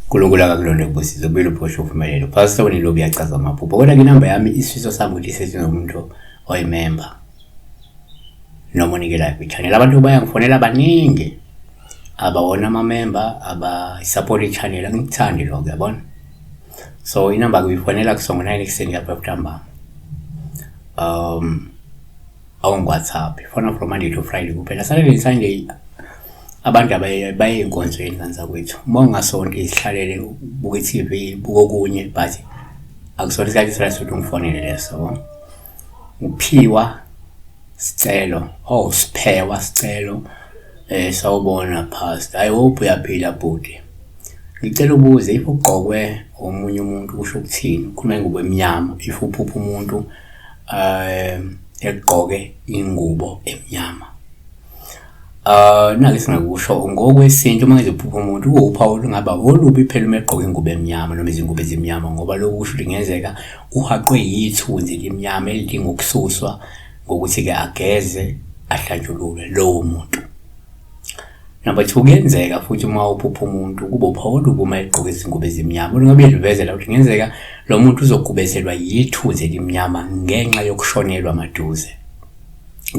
uNkulunkulu akakulonde kubusise ubuyele uphoshe uphumelele. Pastor Wenilobi uyachaza amaphupho. Kodwa ke inamba yami isifiso sami ukuthi isetshenziswe umuntu oyimember noma onikelayo kwi-channel. Abantu bayangifonela baningi abawona ama-member aba-support i-channel, angikuthandi lokho yabona. So inamba kuyifonela kusongo 9 ekuseni kuya 5 ntambama. Awungi-WhatsApp, ifona from Monday to Friday kuphela. Saturday and Sunday abantu abaye baye ey'nkonzweni ngane zakwethu. Uma ungasonti zihlalele ubuke i-TV, buka okunye but akusona isikhathi esihle sokuthi ungifonele leso yabo. Uphiwa Sicelo, oh Siphewa Sicelo, sawubona Pastor. I hope uyaphila bhuti. Ngicela ubuze if ugqokwe omunye umuntu kusho ukuthini? Ukhuluma ingubo emnyama if uphupha umuntu egqoke ingubo emnyama. Nake singakusho ngokwesintu uma ngizophupha umuntu kuwuphawu olungaba olubi phela uma egqoke ingubo emnyama noma izingubo ezimnyama ngoba lokhu kusho ukuthi kungenzeka uhaqwe yithunzi elimnyama elidinga ukususwa ngokuthi-ke ageze ahlanjululwe lowo muntu. Number 2, kuyenzeka futhi uma uphupha umuntu kube uphawu olubi uma egqoke izingubo ezimnyama olungabe luvezela ukuthi kungenzeka lo muntu uzogubezelwa yithunzi elimnyama ngenxa yokushonelwa maduze.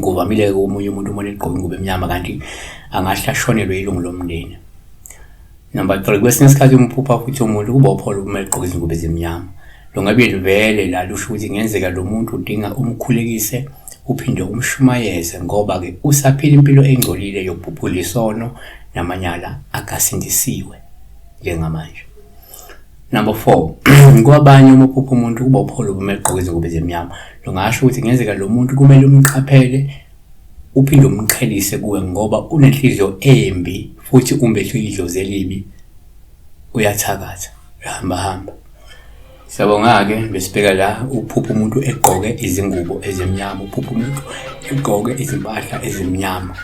Kuvamile-ke komunye umuntu uma egqoke ingubo emnyama kanti angahle ashonelwe ilungu lomndeni. Number 3, kwesinye isikhathi umphupha futhi umuntu kuba upholo uma egqoke izingubo ezimnyama. Lungabe luvele la lusho ukuthi kungenzeka lo muntu udinga umkhulekise uphinde umshumayeze ngoba-ke usaphila impilo engcolile yokubhubhula isono namanyala akasindisiwe njengamanje. Number 4, kwabanye uma uphupha umuntu kuba upholo uma egqoke izingubo ezimnyama. Lungasho ukuthi kungenzeka lo muntu kumele umqaphele uphinde umqhelise kuwe ngoba unenhliziyo embi futhi umbethwe idlozi elibi, uyathakatha, uyahamba hamba. Siyabonga-ke besibheka la uphupha umuntu egqoke izingubo ezimnyama, uphupha umuntu egqoke izimpahla ezimnyama.